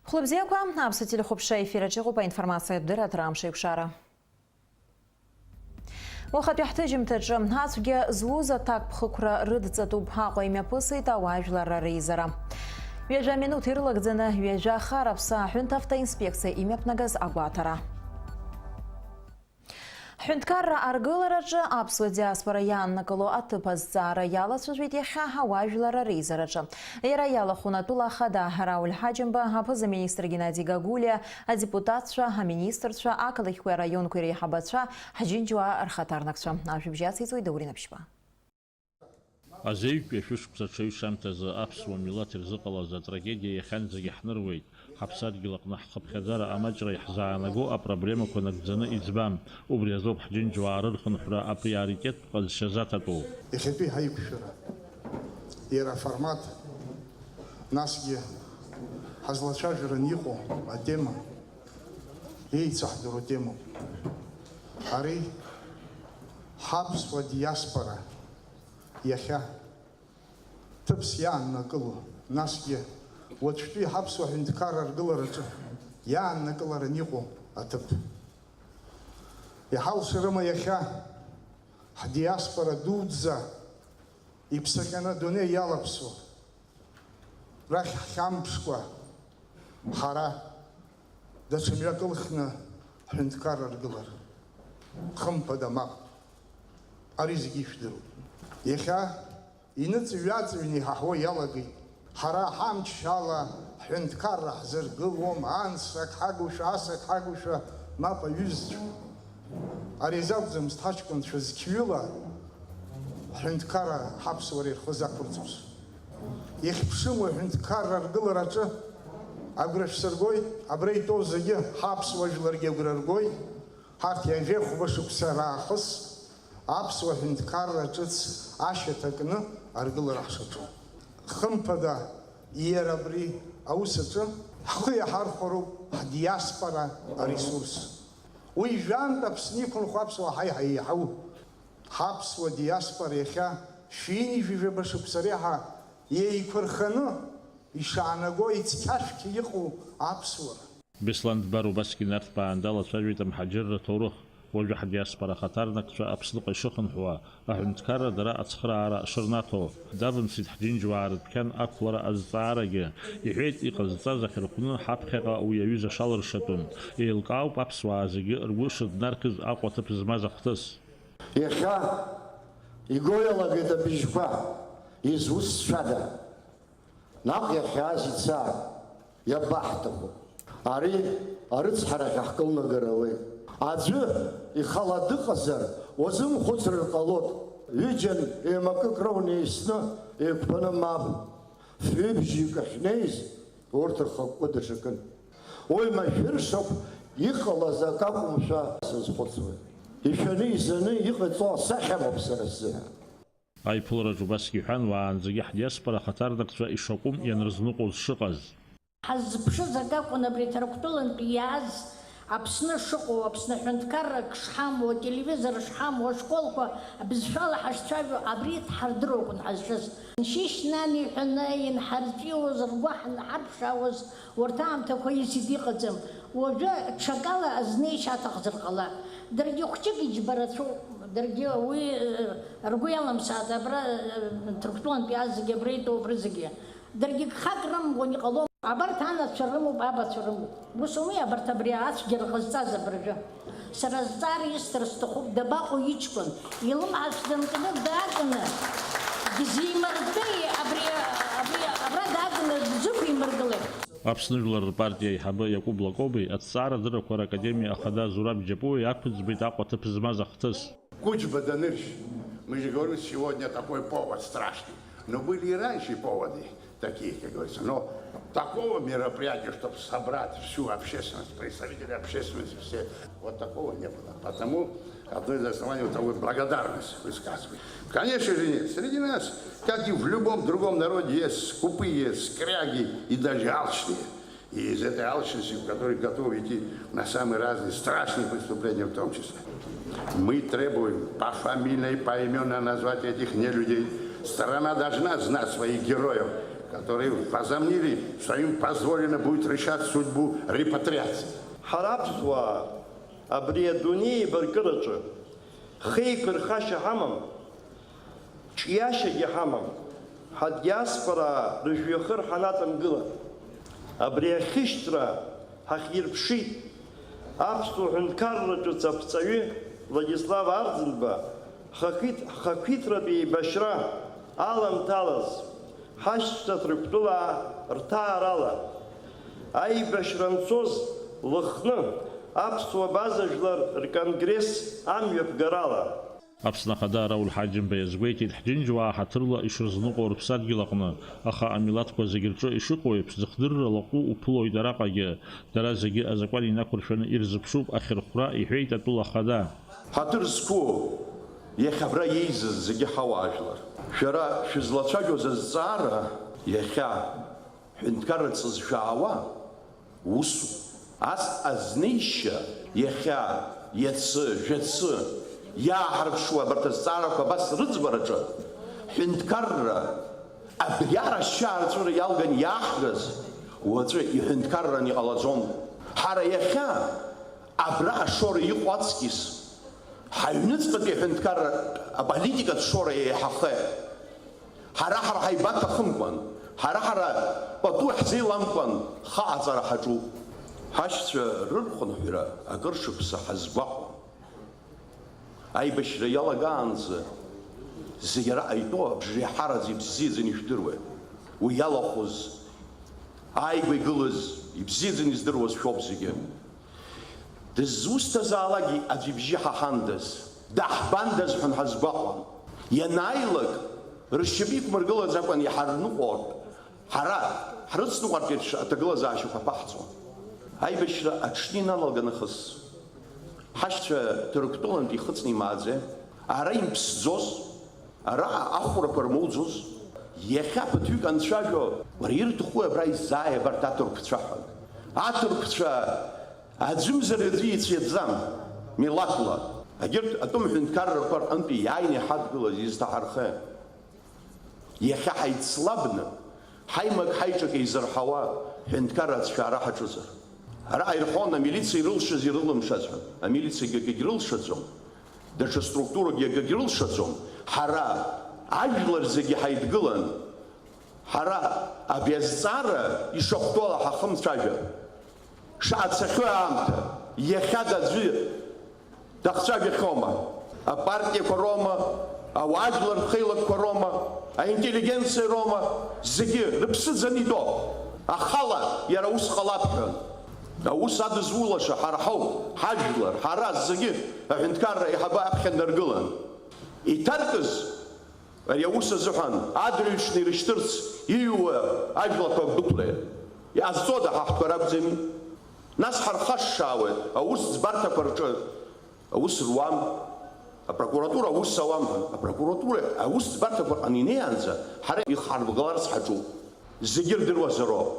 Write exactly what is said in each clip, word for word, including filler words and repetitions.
Хәлыбзиақәа, аԥсуа телехәаԥшра ефир аҿы иҟоуп аинформациатә дырраҭара Амш еиқәшара. Уахатәи ҳҭыжьымҭаҿы ацәгьа зуз аҭакԥхықәра рыдҵатәуп, Аҟәа имҩаԥысит ауаажәларра реизара. Ҩажәа минуҭ ирылагӡаны ҩажәа хар аԥсы аҳәынҭ автоинспекциа имҩаԥнагаз агәаҭара. Ҳҳәынҭқарра аргылараҿы аԥсуа диаспора иааннакыло аҭыԥ азҵаара иалацәажәеит иахьа ауаажәларра реизараҿы. Иара иалахәын атәыла ахада Рауль Ҳаџьымба, аԥыза-министр Геннади Гагулиа, адепутатцәа, аминистрцәа, ақалақьқәеи араионқәеи реиҳабацәа, ҳџьынџьуаа рхаҭарнакцәа. Ажәабжь ациҵоит Даур Инаԥшьба. Азеижәтәи ашәышықәса аҽаҩшамҭазы аԥсуа милаҭ ирзыҟалаз атрагедиа иахьанӡагьы ҳныруеит. Ҳаԥсадгьыл аҟны ҳхыԥхьаӡара амаҷра иаҳзаанаго апроблемақәа нагӡаны иӡбам. Убри азоуп ҳџьынџьуаа рырхынҳәра априоритеттә ҟазшьа заҭатәу. Иахьатәи ҳаиқәшәара, иара аформат, насгьы ҳазлацәажәараны иҟоу атема, еицаҳдыруа темоуп. Ари ҳаԥсуа диаспора иахьа ҭыԥс иааннакыло, насгьы уаҵәтәи ҳаԥсуа ҳәынҭқарра аргылараҿы иааннакыларан иҟоу аҭыԥ. Иҳалшарыма иахьа ҳдиаспора дуӡӡа иԥсаҟьаны адунеи иалаԥсо, рахь ҳхьамԥшкәа, ҳара даҽа мҩак ылхны ҳҳәынҭқарра аргылар? Хымԥада, мап. Ари зегьы ишәдыруеит. Иахьа иныҵыҩ-ҩаҵыҩны иҳаҳуа иалагеит. Ҳара ҳамч ала ҳҳәынҭқарра ҳзыргылом, анс ак ҳагушәа, ас ак ҳагушәа, мап, аҩызцәа. Ари азы акәӡамызт ҳаҷкәынцәа зқьҩыла ҳҳәынҭқарра ҳаԥсуара ирхыз ақәырҵоз. Ихьԥшыму аҳәынҭқарра аргылараҿы агәра шәсыргоит, абра итәоу зегьы, ҳаԥсуа жәларгьы агәра ргоит, ҳарҭ ҩажәи хәба шықәса раахыс аԥсуа ҳәынҭқарра ҿыц ашьаҭа кны аргылара ҳшаҿу. Хымԥада, иара абри аус аҿы ҳхы иаҳархәароуп ҳдиаспора аресурс. Уи жәантә Аԥсны иқәынхо аԥсуаа ҳаиҳа еиҳау. Ҳаԥсуа диаспора иахьа шәи ҩажәи жәаба шықәса реиҳа еиқәырханы ишаанаго ицқьашәқьа иҟоу аԥсуара. Беслан Дбар убасгьы нарҭбаан далацәажәеит амҳаџьырра аҭоурых, уажәы ҳдиаспора ахаҭарнакцәа Аԥсныҟа ишыхынҳәуа, аҳәынҭқарра дара ацхыраара шырнаҭо. Давымсит ҳџьынџьуаа рыдәқьан ақәлара азҵаарагьы. Иҳәеит, иҟазҵаз ахьырхәны ҳаԥхьаҟа уи аҩыза шалыршатәым. Еилкаауп аԥсуаа зегьы ргәы шыднаркыз Аҟәа аҭыԥ змаз ахҭыс. Иахьа игоу иалагеит абыжьқәа, изусҭцәада? Наҟ иахьааз ицар, иабаҳҭаху? Ари арыцҳарахь ҳкылнагар ауеит. Аӡәы ихала дыҟазар, уазымхәыцрыр ҟалоит. Ҩыџьан еимакык роуны еисны еиқәԥаны мап. Фҩы-бжьҩык ахьнеиз, урҭ рхықәкы даҽакын. Уи машәыршақә иҟалаз акы акәымшәа сазхәыцуеит. Ишәаны-изаны иҟаиҵо асахьа амоуп сара сзыҳәан. Аиԥылараҿ убасгьы иҳәан, уаанӡагьы ҳдиаспора ахаҭарнакцәа ишакәым ианрызныҟәоз шыҟаз. Ҳаззыԥшыз акы акәын абри Ҭырқәтәылантәи иааз Аԥсны шыҟоу, Аԥсны аҳәынҭқарра ак шҳамоу, ателевизор шҳамоу, ашколқәа абызшәала ҳашцәажәо, абри дҳардыруа акәын ҳазшаз. Шьышь нан иҳәаны инҳарҵәиуаз, ргәы ҳанҳарԥшаауаз, урҭ аамҭақәа исит, иҟаӡам. Уажәы ҽакала зны ишьаҭахзар ҟала. Даргьы хәҷык иџьбарацәоуп, даргьы уи, э, ргәы иалымсааит, абра, э, Ҭырқәтәылантәи азегьы абра итәоуп, рызегьы. Даргьы гхак рымгон иҟалом. Абарҭ анацәа рымоуп, абацәа рымоуп. Ус ауми, абарҭ абри ацәгьара ҟазҵаз абыржәы? Сара азҵаара исҭар сҭахуп, дабаҟоу иҷкәын? Илымҳацә данкны дагны, дызимыртәеи абри, абри, абра дагны дзықәимыргылеи? Аԥсны Жәлар рпартиа аиҳабы Иакәыба Лакоба аҭҵаарадыррақәа ракадемиа ахада Зураб Џьапуа иақәыӡбеит Аҟәа аҭыԥ змаз ахҭыс. Кучба даныршь, мы же говорим, сегодня такой повод страшный. Но были и раньше поводы такие, как говорится. Но такого мероприятия, чтоб собрать всю общественность, представителей общественности, все, вот такого не было. Потому одно из оснований вот такой благодарность высказываю. Конечно же нет. Среди нас, как и в любом другом народе, есть скупые, скряги и даже алчные. И из этой алчности, в которой готовы идти на самые разные страшные преступления в том числе. Мы требуем пофамильно и поименно назвать этих нелюдей. Страна должна знать своих героев. которые в Казамнире своим позволено будет решать судьбу репатриации. Ҳара аԥсуаа абри адунеи еибаркыраҿы хеиқәырхашьа ҳамам, ҿиашьагьы ҳамам, ҳадиаспораа рыжәҩахыр ҳанаҵамгыла. Абри ахьышьҭра ҳахьирԥшит аԥсуа ҳәынҭқарра ҿыц аԥҵаҩы Владислав Арӡынба ҳхақәиҭ-, ҳхақәиҭратә еибашьра аламҭалаз, ҳашьцәа Ҭырқәтәылаа рҭаарала, аибашьра анцоз Лыхны аԥсуа база жәлар рконгресс амҩаԥгарала. Аԥсны Ахада Рауль Ҳаџьымба иазгәеиҭеит, ҳџьынџьуаа ҳаҭырла ишырзныҟәо рыԥсадгьыл аҟны, аха амилаҭқәа зегьы рҿы ишыҟоу еиԥш, зыхдырра лаҟәу уԥылоит араҟагьы, дара зегьы азакәан инақәыршәаны ирзыԥшуп ахьырхәра, иҳәеит атәыла ахада. Ҳаҭыр зқәу, иахьа абра еизаз зегьы ҳауаажәлар. Шәара шәызлацәажәоз азҵаара, иахьа ҳәынҭқарра ҵызшәаауа усуп. Ас азнеишьа иахьа, иацы, жәацы иааҳарԥшуа абарҭ азҵаарақәа абас рыӡбараҿы, ҳәынҭқарра абриара ашьаарҵәыра иалган иааҳгаз уаҵәы иҳәынҭқарран иҟалаӡом. Ҳара иахьа абра ашора иҟоу аҵкьыс, ҳаҩныҵҟатәи аҳәынҭқарра аполитикатә шора еиҳахеит. Ҳара-ҳара ҳаибаҭахымкәан, ҳара-ҳара пату ҳзеиламкәан, хаҟаҵара ҳаҿуп. Ҳашьцәа рырхынҳәра акыр шықәса ҳазгәаҟуан. Аибашьра иалагаанӡа зегьы араҟа итәоу абжеиҳараӡа ибзиаӡаны ишәдыруеит. Уи иалахәыз, ааигәа игылаз ибзиаӡаны издыруаз шәоуп зегьы. Дызусҭазаалакгьы аӡә ибжьы ҳаҳандаз, даҳбандаз ҳәа ҳазгәаҟуан. Ианааилак, ршьапы иқәмыргылаӡакәан иҳарныҟәартә, ҳара ҳрыцныҟәартә еиԥш аҭагылазаашьақәа ԥаҳҵон. Аибашьра аҽны иналаган нахыс, ҳашьцәа Ҭырқәтәылантә ихыҵны имааӡеи? Ара имԥсӡоз? Араҟа ахәрақәа рмоуӡоз? Иахьа ԥыҭҩык анцәажәо, уара ирҭахуи абра иззааи абарҭ аҭырқәцәа ҳәа? Аҭырқәцәа аӡәымзар аӡәы ицәиаӡам, милаҭла. Егьырҭ атәым ҳәынҭқаррақәа рҟынтәи иааины иҳадгылаз изҭаҳархеи? Иахьа ҳаицлабны, ҳаимак-ҳаиҿак еизырҳауа ҳәынҭқарра аҭшәаара ҳаҿызар. Араҟа ирҳәон, амилициа ирылшаз ирылымшаз ҳәа. Амилициагьы акгьы рылшаӡом, даҽа структуракгьы акгьы рылшаӡом. Ҳара ажәлар зегьы ҳаидгылан, ҳара абри азҵаара ишахәҭоу ала ҳахымцәажәар. Шаҟа цахьоу аамҭа, иахьада аӡәы дахцәажәахьоума? Апартиақәа роума, ауаажәлар рхеилакқәа роума, аинтеллигенциа роума, зегьы рыԥсы ӡаны итәоуп. Ахала иара ус ҟалап ҳәа. Аус адызулаша ҳара ҳауп, ҳажәлар, ҳара зегьы аҳәынҭқарра аиҳабы аԥхьа днаргылан. Иҭаркыз Ари аус азыҳәан адырҩаҽны ирышьҭырц ииуа ажәлақәа дәықәлеит. Иҟазҵода, ҳа ҳтәқәа ракәӡами? Нас ҳархашшаауеит аус ӡбарҭақәа рҿы. Аус руам, апрокуратура аус ауам ҳәа. Апрокуратура аус ӡбарҭақәа рҟны инеиаанӡа ҳара ихҳарбгаларц ҳаҿуп. Зегьы рдыруазароуп.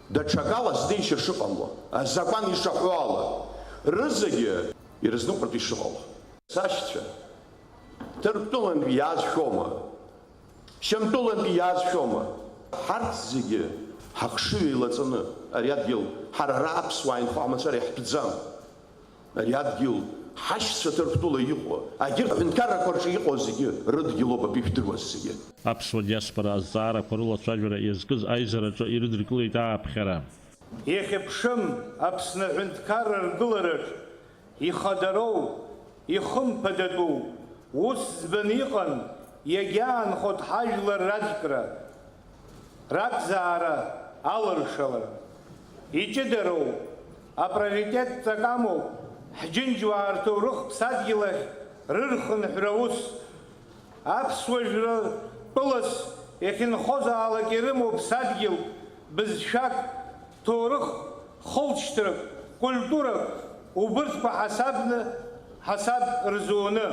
Даҽакала здеишьа шыҟамло, азакәан ишаҳәо ала, рызегьы ирызныҟәартә ишыҟало. Сашьцәа, Ҭырқәтәылантәи иаазшәома? Шьамтәылантәи иаазшәома? Ҳарҭ зегьы ҳахшыҩ еилаҵаны ари адгьыл, ҳара ара аԥсуаа инхо ҳмацара иаҳтәӡам. Ари адгьыл ҳашьцәа Ҭырқәтәыла иҟоу, егьырҭ аҳәынҭқаррақәа рҿы иҟоу зегьы рыдгьылоуп, абри ижәдыруаз зегьы. Аԥсуа диаспора азҵаарақәа рылацәажәара иазкыз аизараҿы ирыдыркылеит ааԥхьара. Ихьыԥшым Аԥсны аҳәынҭқарра аргылараҿ ихадароу, ихымԥадатәу ус ӡбаны иҟан иагьаанхоит ҳажәлар раӡәкра, ракзаара алыршалара. Иҷыдароу, априоритетҵак амоуп ҳџьынџьуаа рҭоурых ԥсадгьыл ахь рырхынҳәра аус. Аԥсуа жәра тәылас иахьынхозаалак ирымоу ԥсадгьыл, бызшәак, ҭоурых, хылҵшьҭрак, культурак, убырҭқәа ҳасабны, ҳасаб рзуны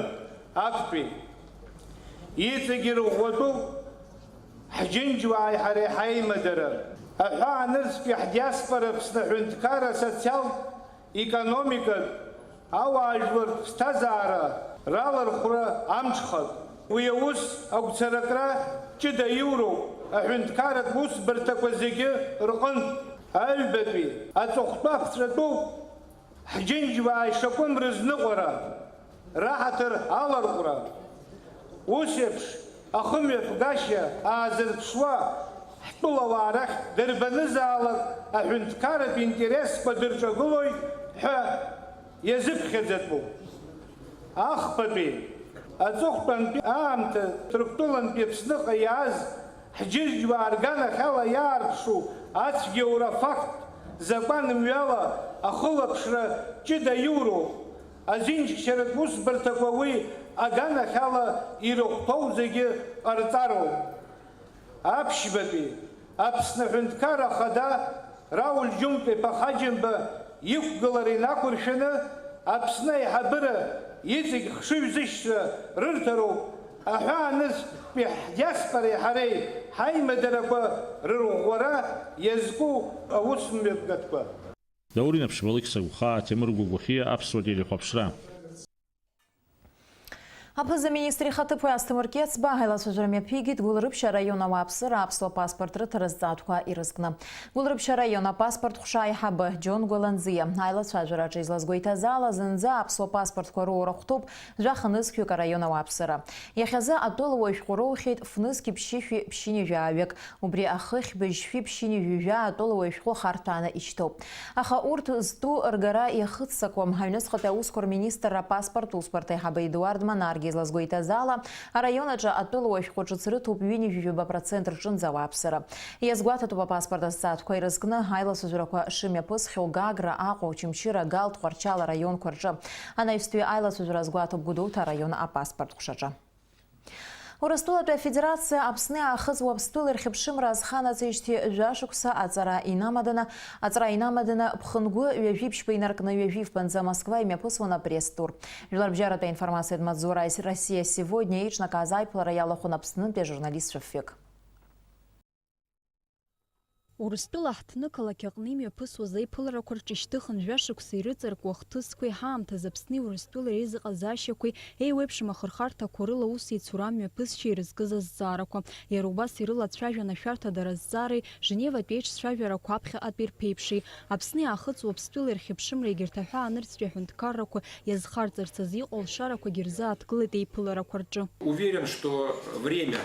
актәи. Иҵегьы ирӷәӷәатәуп ҳџьынџьуааи ҳареи ҳаимадара. Аҳәаа нырцәтәи ҳдиаспора Аԥсны аҳәынҭқарра асоциалтә, економикатә, ауаажәлартә ԥсҭазаара ралархәра амҽхак. Уи аус агәцаракра ҷыда иуроуп. аҳәынҭқарратә усбарҭақәа зегьы рҟынтә. Аҩбатәи аҵыхәтәа ԥҵәатәуп ҳџьынџьуаа ишакәым рызныҟәара, раҳаҭыр аларҟәра. Ус еиԥш ахымҩаԥгашьа аазырԥшуа ҳтәылауаа рахь дырбанызаалак аҳәынҭқарратә интересқәа дырҿагылоит ҳәа иазыԥхьаӡатәуп. Ахԥатәи аҵыхәтәантәи аамҭа Ҭырқәтәылантәи Аԥсныҟа иааз ҳџьынџьуаа рганахьала иаарԥшу ацәгьоура афакт закәан мҩала ахылаԥшра ҷыда иуроуп. Азинџьшьаратә усбарҭақәа уи аганахьала ирыхәҭоу зегьы ҟарҵароуп. Аԥшьбатәи Аԥсны Аҳәынҭқарра Ахада Рауль Џьынтә-иԥа Ҳаџьымба иқәгылара инақәыршәаны, Аԥсны аиҳабыра иҵегь хшыҩзышьҭра рырҭароуп, аҳәаанырцәтәи ҳдиаспореи ҳареи ҳаимадарақәа рырӷәӷәара иазку аусмҩаԥгатәқәа. Даур Инаԥшьба, Алықьса Гәхаа, Ҭемыр Гәагәахьиа, Аԥсуа телехәаԥшра. Аԥыза-министр ихаҭыԥуаҩ Асҭамыр Кьецба аилацәажәара мҩаԥигеит Гәылрыԥшь араион ауааԥсыра аԥсуа паспорт рыҭара азҵаатәқәа ирызкны. Гәылрыԥшь араион апаспорт ҟәша аиҳабы Џьон Гәаланӡиа аилацәажәараҿы излазгәеиҭаз ала, зынӡа аԥсуа паспортқәа роура хәҭоуп жәаха нызқьҩык араион ауааԥсыра. Иахьазы атәылауаҩ шәҟәы роухьеит фнызқьи ԥшьышәи ԥшьынҩажәаҩык. Убри ахыхь быжьшәи ԥшьынҩажәи жәаа атәылауаҩ шәҟәы харҭәааны ишьҭоуп. Аха урҭ зтәу ргара иахыццакуам. Аҩныҵҟатәи аусқәа рминистрра апаспорт усбарҭа аиҳабы Едуард Манаргиа излазгәеиҭаз ала, араион аҿы атәылауаҩ шәҟәы ҿыц рыҭоуп ҩынҩажәи жәаба процент рҿынӡа ауааԥсыра. Иазгәаҭатәуп апаспорт азҵаатәқәа ирызкны аилацәажәарақәа шымҩаԥысхьоу Гагра, Аҟәа, Очамчыра, Гал, Тҟәарчал араионқәа рҿы. Анаҩстәи аилацәажәара азгәаҭоуп Гәдоуҭа араион апаспорт ҟәшаҿы. Урыстәылатәи Афедерациа Аԥсни Аахыҵ Уаԥстәылеи рхьыԥшымра азханаҵеижьҭеи жәашықәса аҵара инамаданы, аҵара инамаданы, ԥхынгәы ҩажәи ԥшьба инаркны ҩажәи фбанӡа Москва имҩаԥысуан апресс-тур. Жәларбжьаратәи аинформациатә маҵзура Россия сегодня еиҿнакааз аиԥылара иалахәын Аԥснынтәи ажурналистцәа фҩык. Урыстәыла аҳҭнықалақь аҟны имҩаԥысуаз аиԥыларақәа рҿы ишьҭыхын жәашықәса ирыҵаркуа ахҭысқәеи ҳаамҭазы Аԥсни Урыстәылеи реизыҟазаашьақәеи еиуеиԥшым ахырхарҭақәа рыла аус еицура амҩаԥысшьа ирызкыз азҵаарақәа. Иара убас ирылацәажәан ашәарҭадара азҵаареи Женеватәи еиҿцәажәарақәа аԥхьаҟатәи рԥеиԥши, Аԥсни Аахыҵ Уаԥстәылеи рхьыԥшымра егьырҭ аҳәаанырцәтәи аҳәынҭқаррақәа иазхарҵарц азы иҟоу алшарақәагьы рзааҭгылеит еиԥыларақәа рҿы. Уверен, что время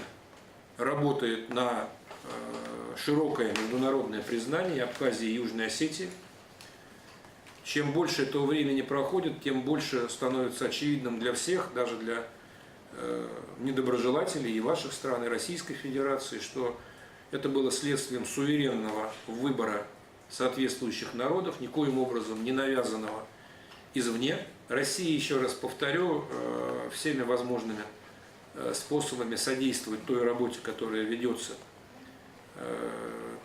работает на, э, широкое международное признание Абхазии и Южной Осетии. Чем больше этого времени проходит, тем больше становится очевидным для всех, даже для, э, недоброжелателей и ваших стран, и Российской Федерации, что это было следствием суверенного выбора соответствующих народов, никоим образом не навязанного извне. Россия, еще раз повторю, э, всеми возможными, э, способами содействует той работе, которая ведется, э,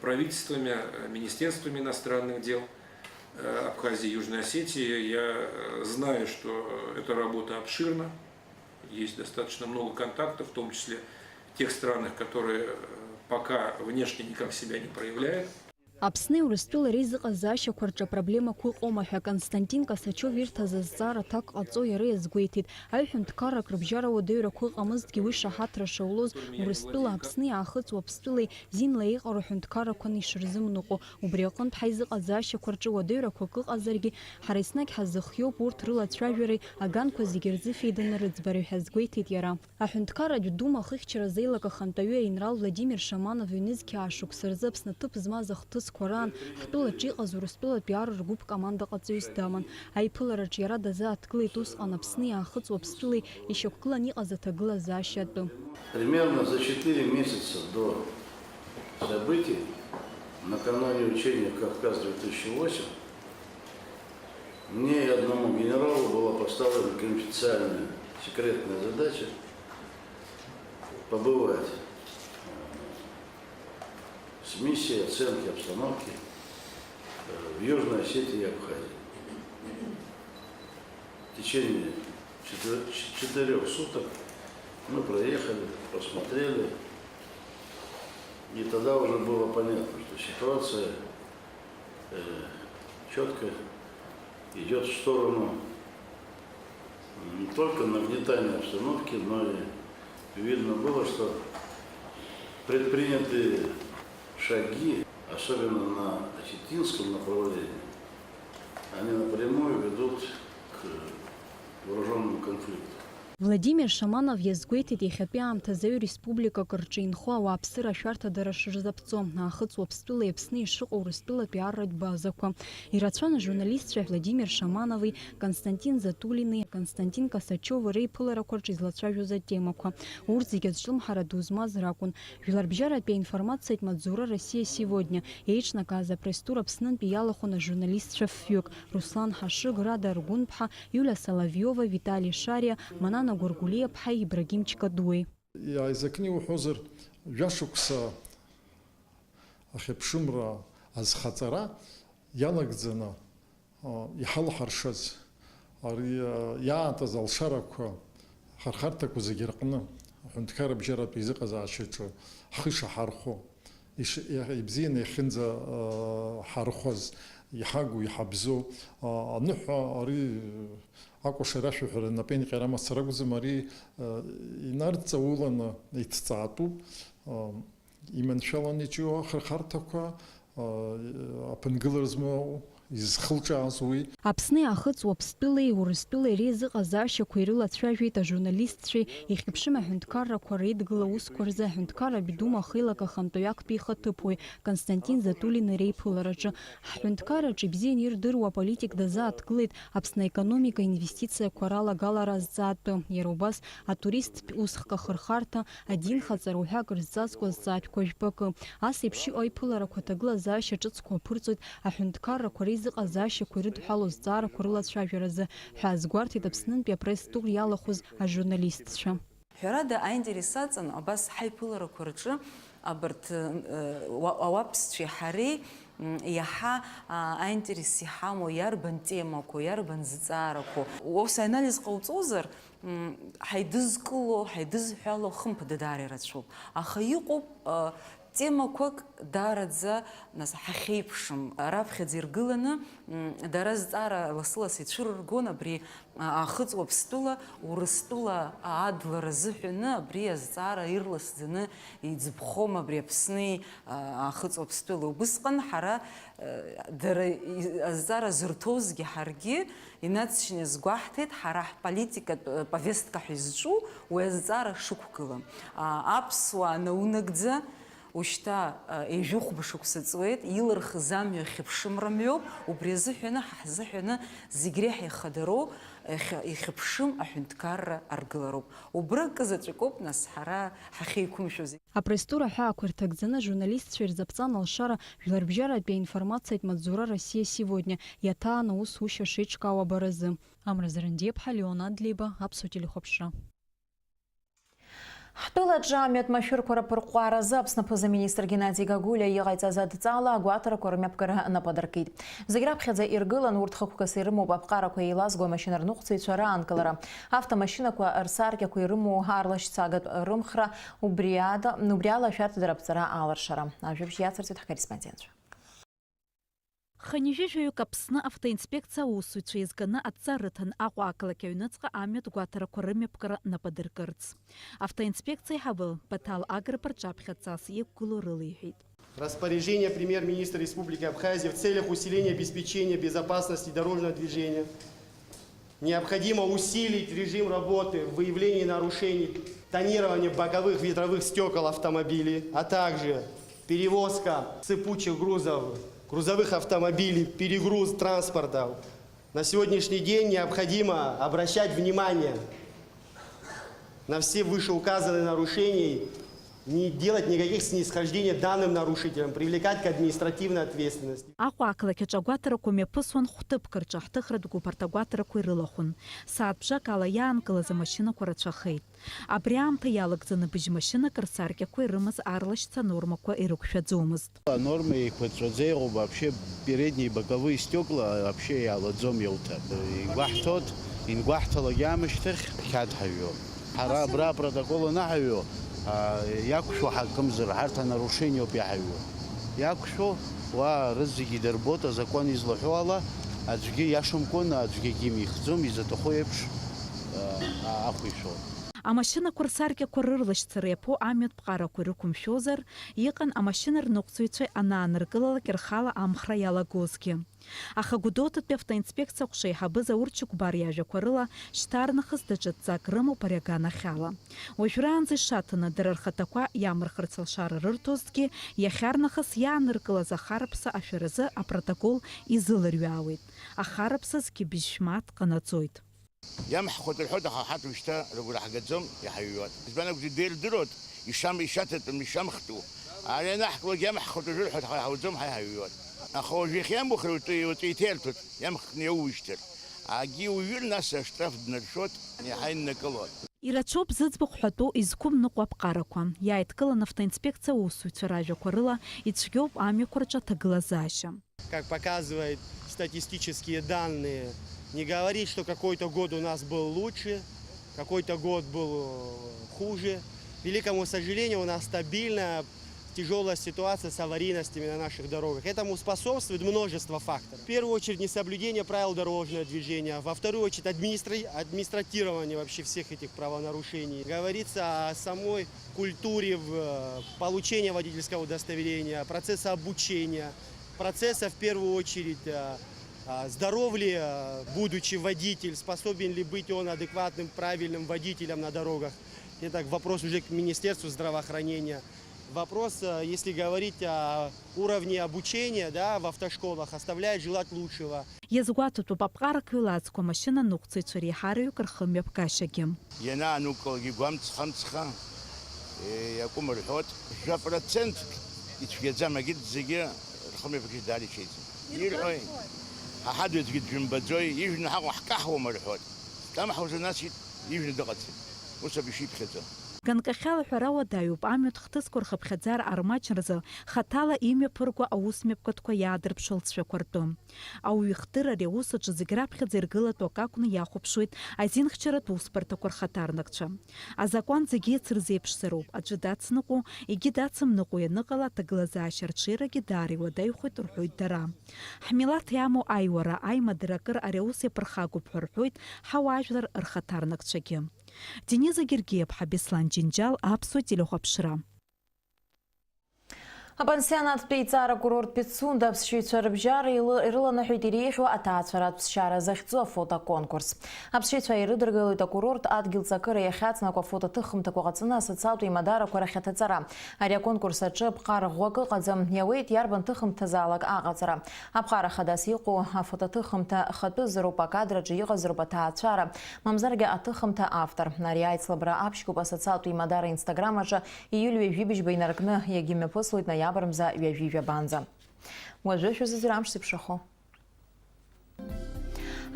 правительствами, э, министерствами иностранных дел, э, Абхазии и Южной Осетии. Я, э, знаю, что эта работа обширна, есть достаточно много контактов, в том числе в тех странах, которые, э, пока внешне никак себя не проявляют. Аԥсни Урыстәылеи реизыҟазаашьақәа рҿы апроблемақәа ыҟоума ҳәа Константин Косачев ирҭаз азҵаара аҭак ҟаҵо иара иазгәеиҭеит, аҩ-ҳәынҭқаррак рыбжьара уадаҩрақәа ыҟамызҭгьы, уи шаҳаҭра шаулоз, Урыстәыла Аԥсни Аахыҵ Уаԥстәылеи зинла еиҟароу ҳәынҭқаррақәаны ишырзымныҟәо, убри аҟынтә ҳаизыҟазаашьақәа рҿы уадаҩрақәак ыҟазаргьы, ҳара еснагь ҳазыхиоуп урҭ рылацәажәареи аганқәа зегьы рзы феиданы рыӡбареи ҳәа азгәеиҭеит иара. Аҳәынҭқарратә Дума ахыхьчара азеилак ахантәаҩы аинрал Владимир Шаманов ҩнызқьи аа шықәса рзы Аԥсны аҭыԥ змаз ахҭысқәа раан ҳтәылаҿы иҟаз Урыстәылатәи ар ргәыԥ командаҟаҵаҩыс даман. Аиԥылараҿы иара дазааҭгылеит усҟан Аԥсни Аахыҵ Уаԥстәылеи ишьақәгылан иҟаз аҭагылазаашьа атәы. Примерно за четыре месяца до событий, накануне учения «Кавказ две тысячи восемь», мне и одному генералу была поставлена конфиденциальная секретная задача побывать, э, с миссией оценки обстановки, э, в Южной Осетии и Абхазии. В течение четы-, ч-, четырёх суток мы проехали, посмотрели, и тогда уже было понятно, что ситуация, э, чётко идёт в сторону не только нагнетания обстановки, но и видно было, что Предпринятые шаги, особенно на осетинском направлении, они напрямую ведут к вооружённому конфликту. Владимир Шаманов иазгәеиҭеит иахьатәи аамҭазы аҩ республикак рҿы инхо ауааԥсыра ашәарҭадара шырзаԥҵо, Аахыҵ Уаԥстәылеи Аԥсни ишыҟоу Урыстәылатәи арратә базақәа. Ирацәан ажурналистцәа Владимир Шаманови, Константин Затулини, Константин Косачёви реиԥыларақәа рҿы излацәажәоз атемақәа. Урҭ зегьы азҿлымҳара ду змаз ракәын. Жәларбжьаратәи аинформациатә маҵзура Россия сегодня еиҿнакааз апресс-тур Аԥснынтәи иалахәын ажурналистцәа фҩык, Руслан Ҳашыг, Рада Аргәынԥҳа, Иулиа Соловиова, Витали Шариа, Манана Гәыргәлиаԥҳаи Ибрагим Чкадуеи. Иааизакны иуҳәозар, жәашықәса ахьыԥшымра азхаҵара иалагӡаны, а, иҳалҳаршаз, ари, а, иаатыз алшарақәа, ахырхарҭақәа зегьы рҟны, аҳәынҭқарра бжьаратәи аизыҟазаашьаҿы ҳхы ишаҳархәо, иш-, иа-, ибзианы иахьынӡа, а, ҳархәаз, иҳагу, иҳабзоу, а, аныҳәа ари акәашара ашәаҳәара напеинҟьара мацара акәӡам, ари, а, инарҵауланы иҭҵаатәуп, а, иманшәаланы иҿио ахырхарҭақәа, а, аԥынгылара змоу, изхылҿааз уи. Аԥсни Аахыҵ Уаԥстәылеи Урыстәылеи реизыҟазаашьақәа ирылацәажәеит ажурналистцәеи ихьыԥшым аҳәынҭқаррақәа реидгыла усқәа рзы аҳәынҭқарратә Дума ахеилак ахантәаҩы актәи ихаҭыԥуаҩ Константин Затулини реиԥылараҿы. Ҳҳәынҭқарраҿы ибзианы ирдыруа аполитик дазааҭгылеит Аԥсны аекономика инвестициақәа ралагалара азҵаатәы, иара убас атуристтә усхк ахырхарҭа, адинхаҵара уҳәа акыр зҵазкуа азҵаатәқәа жәпакы. Ас еиԥш иҟоу аиԥыларақәа аҭагылазаашьа ҿыцқәа аԥырҵоит аҳәынҭқаррақәа реизыҟазаашьақәа ирыдҳәалоу азҵаарақәа рылацәажәаразы, ҳәа азгәарҭеит Аԥснынтәи апресс-тур иалахәыз ажурналистцәа. Ҳәарада, аинтерес аҵан абас ҳаиԥыларақәа рҿы абарҭ, э, уа-, ауаԥсцәеи ҳареи, м, иаҳа, а, аинтерес иҳамоу иарбан темақәоу, иарбан зҵаарақәоу. Ус анализ ҟауҵозар, м, ҳаидызкыло, ҳаидызҳәало, хымԥада, даара ирацәоуп. Аха иҟоуп, а, темақәак даараӡа, нас, ҳахьеиԥшым, раԥхьаӡа иргыланы, м, дара зҵаара лассы-лассы ицәырыргон абри, а, Аахыҵ Уаԥстәыла, Урыстәыла адлара азыҳәаны абри азҵаара ирласӡаны иӡбхом абри Аԥсни, а, Аахыҵ Уаԥстәылеи. Убысҟан ҳара, а, дара и-, азҵаара зырҭозгьы ҳаргьы инаҵшьны иазгәаҳҭеит, ҳара ҳполитикатә, а, повестка ҳәа изҿу уи азҵаара шықәгылам. А, аԥсуаа наунагӡа, Ушьҭа, а, ҩажәи хәба шықәса ҵуеит, илырхыз амҩа хьыԥшымра мҩоуп, убри азыҳәаны, ҳа ҳзыҳәаны зегь реиҳа ихадароу, ихьы-, ихьыԥшым аҳәынҭқарра аргылароуп. Убра акы заҵәык ауп, нас, ҳара ҳахьеиқәымшәо зегь. Апресс-тур аҳәаақәа ирҭагӡаны ажурналистцәа ирзаԥҵан алшара Жәларбжьаратәи аинформациатә маҵзура Россия сегодня иаҭаан аусушьа шеиҿкаау абаразы. Амра Зарандиаԥҳа, Леон Адлеиба, Аԥсуа телехәаԥшра. Ҳтәылаҿы амҩатә машәырқәа рыԥырҟәҟәааразы Аԥсны аԥыза-министр Геннади Гагулиа иҟаиҵаз адҵала агәаҭарақәа рымҩаԥгара нап адыркит. Зегь раԥхьаӡа иргылан урҭ хықәкыс ирымоуп аԥҟарақәа еилазго амашьынарныҟәцаҩцәа раанкылара, автомашьынақәа рсаркьақәа ирымоу аарлашьцагатә рымхра, убри ада, убри ала ашәарҭадара аԥҵара аларшара. Ажәабжь иацырҵеит ҳкорреспондентцәа. Хынҩажәи жәаҩык Аԥсны автоинспекциа аусзуҩцәа еизганы адҵа рыҭан Аҟәа ақалақь аҩныҵҟа амҩатә гәаҭарақәа рымҩаԥгара нап адыркырц. Автоинспекциа аиҳабы Баҭал Агрба рҿаԥхьа дҵас иқәгылоу рылеиҳәеит. Распоряжение премьер-министра Республики Абхазия в целях усиления обеспечения безопасности дорожного движения. Необходимо усилить режим работы выявления нарушений, тонирования боковых ветровых стёкол автомобилей, а также перевозка сыпучих грузов, грузовых автомобилей, перегруз транспорта. На сегодняшний день необходимо обращать внимание на все вышеуказанные нарушения, не делать никаких снисхождений данным нарушителям, привлекать к административной ответственности. Аҟәа ақалақь аҿы агәаҭарақәа мҩаԥысуан хәҭыԥк рҿы ҳҭыхратә гәыԥ арҭ агәаҭарақәа ирылахәын. Сааҭ бжак ала иаанкылаз амашьынақәа рацәахеит. Абри аамҭа иалагӡаны быжь машьынак рсаркьақәа ирымаз аарлашьца анормақәа ирықәшәаӡомызт. Анорма еиқәаҵәаӡа иҟоуп, вообще передние боковые стекла вообще иалаӡом иауҭар. Игәаҳҭоит, ингәаҳҭалак иаамышьҭахь ҳқьаад ҳаҩуа. Ҳара абра апротокол анаҳаҩу, а, иақәшәо ҳакымзар, ҳарҭ анарушениоуп иаҳаҩуа. Иақәшәо, уа рызегьы идырбоит азакәан излаҳәо ала, аӡәгьы иашамкәан, аӡәгьы акгьы имихӡом, изаҭаху еиԥш, а, а, ахә ишәо. Амашьынақәа рсаркьақәа рырлашьцара иаԥу амҩатә ԥҟарақәа ирықәымшәозар, иҟан амашьына рныҟәцаҩцәа анааныркылалак рхала амхра иалагозгьы. Аха Гәдоуҭатәи автоинспекциа аҟәша еиҳабы Заур Чықәбар иажәақәа рыла, шьҭарнахыс даҽа дҵак рымоуп ари аганахьала. Уажәраанӡа ишаҭаны, дара рхаҭақәа иамырхырц алшара рырҭозҭгьы, иахьарнахыс иааныркылаз ахараԥса ашәаразы апротокол изылырҩаауеит. Ахараԥса зқьы бжь шәмаҭ ҟанаҵоит. Иамҳхәоит рҳәоит, аха ҳарҭ уажәшьҭа рыгәра ҳгаӡом, иҳаҩуеит. Избан акәзар, деирдыруеит, ишам-, ишаҭатәым, ишамхтәу. Ара ианаҳкылогь иамҳхуеит уажәы рҳәоит, ҳара иҳауӡом, ҳа иҳаҩуеит. Аха уажәы иахьамухра уаҵәы, уаҵәы иҭеирҭәоит, иамхкны иаууижьҭыр. Акгьы иуҩыр, нас аштраф днаршәоит, иаҳа иннакылоит. Ирацәоуп зыӡбахә ҳәатәу изқәымныҟәо аԥҟарақәа. Иааидкылан автоинспекциа аусзуҩцәа ражәақәа рыла, ицәгьоуп амҩақәа рҿы аҭагылазаашьа. Как показывают статистические данные, не говорить, что какой-то год у нас был лучше, какой-то год был, э, хуже. К великому сожалению, у нас стабильная тяжёлая ситуация с аварийностями на наших дорогах. Этому способствует множество факторов. В первую очередь, несоблюдение правил дорожного движения. Во вторую очередь, администра-, администратирование вообще всех этих правонарушений. Говорится о самой культуре в, э, получения водительского удостоверения, процесса обучения, процесса, в первую очередь, э, э, здоров ли, э, будучи водитель, способен ли быть он адекватным, правильным водителем на дорогах. Это вопрос уже к Министерству здравоохранения. Вопрос, э, если говорить о уровне обучения, да, в автошколах, оставляет желать лучшего. Иазгәаҭатәуп аԥҟарақәа еилазго амашьына ныҟәцаҩцәа реиҳараҩык рхымҩаԥгашьагьы. Ианаанукылогьы гәамҵха-мҵха, э, иакәым рҳәоит, жәа процентк ицәгьаӡам, егьырҭ зегьы рхымҩаԥгашьа даара иҽеиӡам. Ирҳәои? Ҳа ҳадгьылгьы дшәымбаӡои? Ижәны ҳаҟоу ҳкаҳуама рҳәоит. Дкамҳауазар, нас ижәны дыҟаӡам. Ус ауп ишиԥхьаӡо. Ганкахьала ҳәара уадаҩуп, амҩатә хҭысқәа рхыԥхьаӡара армаҷразы хаҭала имҩаԥырго аусмҩаԥгатәқәа иаадырԥшуа лҵшәақәа ртәы. Ауаҩы ихдырра ари аус аҿы зегь раԥхьаӡа иргылатәу акы акәны иахәаԥшуеит азинхьчаратә усбарҭақәа рхаҭарнакцәа. Азакәан зегьы еицырзеиԥшзароуп, аӡәы дацныҟәо, егьи дацымныҟәо ианыҟала, аҭагылазаашьа арҽеирагьы даара иуадаҩхоит рҳәоит дара. Ҳмилаҭ иамоу аиуара, аимадара акыр ари аус иаԥырхагоуп ҳәа рҳәоит ҳауаажәлар рхаҭарнакцәагьы. Дениза Гергиаԥҳа, Беслан Џьынџьал, Аԥсуа телехәаԥшра. Апансионаттә еиҵара акурорт Пицунда аԥсшьаҩцәа рыбжьара илы-, ирыланаҳәеит иреиӷьу аҭаацәаратә ԥсшьара захьӡу афотоконкурс. Аԥсшьаҩцәа ирыдыркылоит акурорт адгьыл ҵакыра иахьаҵанакуа афотоҭыхымҭақәа ҟаҵаны асоциалтә еимадарақәа рахь аҭаҵара. Ари аконкурс аҿы ԥҟара ӷәӷәак ыҟаӡам, иауеит иарбан ҭыхымҭазаалак аҟаҵара. Аԥҟара хадас иҟоу афотоҭыхымҭа хатәызароуп, акадраҿы иҟазароуп аҭаацәара, мамзаргьы аҭыхымҭа автор. Ари аицлабра аԥшьгоуп асоциалтә еимадара Instagram аҿы июль ҩажәи быжьба инаркны, иагьымҩаԥыслоит ноиабр мза ҩажәи жәабанӡа. Уажәы шәызыӡырҩ амш зеиԥшрахо.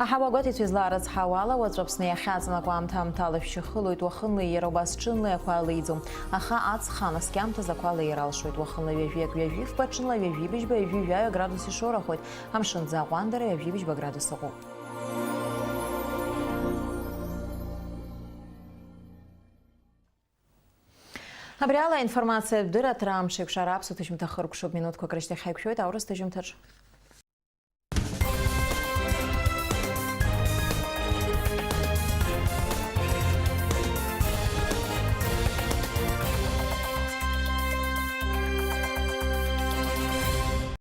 Аҳауа гәаҭеицәа излаарыцҳауала, уаҵәы Аԥсны иахьаҵанакуа аамҭа аамҭала шәшьы хылоит, уахынлеи иара убас ҽынлеи ақәа леиӡом, аха аҵх анаскьа аамҭазы ақәа леир алшоит, уахынла ҩажәи акы, ҩажәи фба, ҽынла ҩажәи быжьба, ҩажәи жәаҩа градус ишоурахоит, амшын ӡы аҟәандара ҩажәи быжьба градус ыҟоуп. Абри ала аинформациатә дырраҭара амш еиқәшара аԥсуа ҭыжьымҭа хыркәшоуп, минуҭқәак рышьҭахь ҳаиқәшәоит аурыс ҭыжьымҭаҿ.